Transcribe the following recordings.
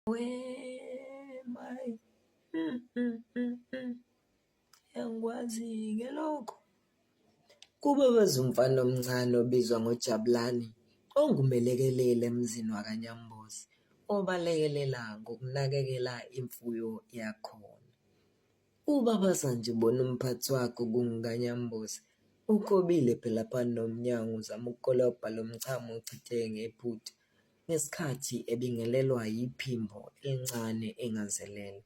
We my Angikwazi-ke lokho. Kubabaza umfana omncane obizwa ngoJabulani ongumelekeleli emzini wakwaNyambose obalekelela ngokunakekela imfuyo yakhona. Ubabaza nje ubona umphathi wakhe okungukaNyambose ukobile phela phambi nomnyango uzama ukukolobha lo mchamo ochitheke ngephutha ngesikhathi ebingelelwa yiphimbo elincane engazelele.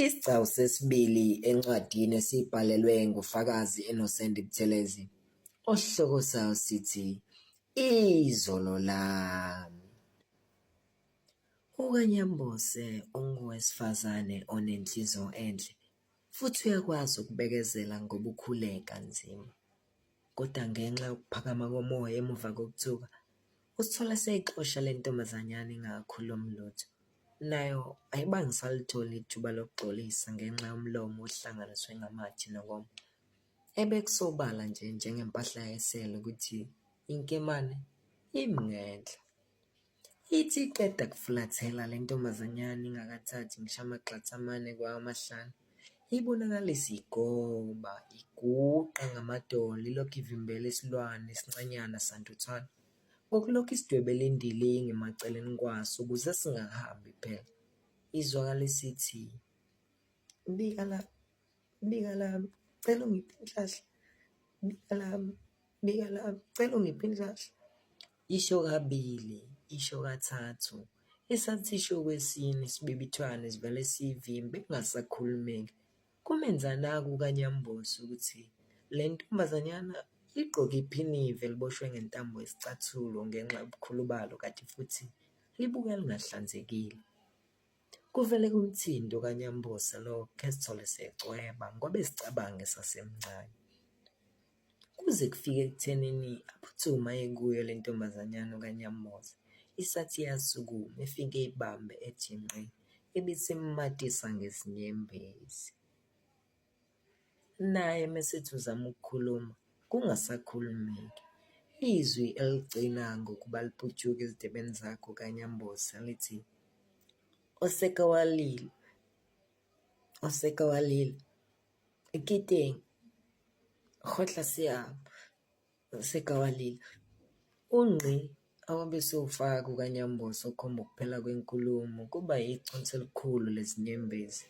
Isigcawu sesibili encwadini esibhalelwe nguFakazi Innocent Buthelezi, osihloko sayo sithi Izolo Lami. UKaNyambose ungowesifazane onenhliziyo enhle futhi uyakwazi ukubekezela ngoba ukhule kanzima. Kodwa ngenxa yokuphakama komoya emuva kokuthuka, usithola seyixosha le ntombazanyana ingakhulumi lutho. Nayo ayibange isalithola ithuba lokuxolisa ngenxa yomlomo ohlanganiswe ngamathe nokoma. Ebekusobala nje njengempahla yesele ukuthi inkemane imi ngenhla. Ithi iqeda kufulathela le ntombazanyana ingakathathi ngisho amagxathu amane kwawamahlanu, ibonakale isigoba, iguqa ngamadolo ilokhu ivimbela isilwane esincanyana santuthwane ngokulokhu isidwebela indilinga emaceleni kwaso ukuze singahambi phela. Izwakala isithi, bika la, bika lami, cela ungiphe inhlahla, bika lami, bika lami, cela ungiphe inhlahla. Isho kabili, isho kathathu, isathi isho okwesine isibibithwane sivele siyivimbe kungasakhulumeki. Kumenza anake uKaNyambose ukuthi le ntombazanyana igqoke iphinifa eliboshwe ngentambo yesicathulo ngenxa yobukhulu balo kanti futhi libukeka lingahlanzekile. Kuvele kumthinte uKaNyambose lokho ezithole esecweba ngoba ezicabanga esasemncane. Kuze kufike ekuthenini aphuthume aye kuyo le ntombazanyana uKaNyambose, isathi iyasukuma ifike ibambe ethi ngqi ibisimatisa ngezinyembezi. Naye mesethi uzama ukukhuluma kungasakhulumeki. Izwi eligcina ngokuba liputshuke ezindebeni zakhe uKaNyambose lithi, Oseka wa lila, oseka wa lila, ke teng, kgotla seabo, oseka wa lila. Ungqi awabe esewufaka uKaNyambose okhomba ukuphela kwenkulumo kuba yiconsi elikhulu lezinyembezi.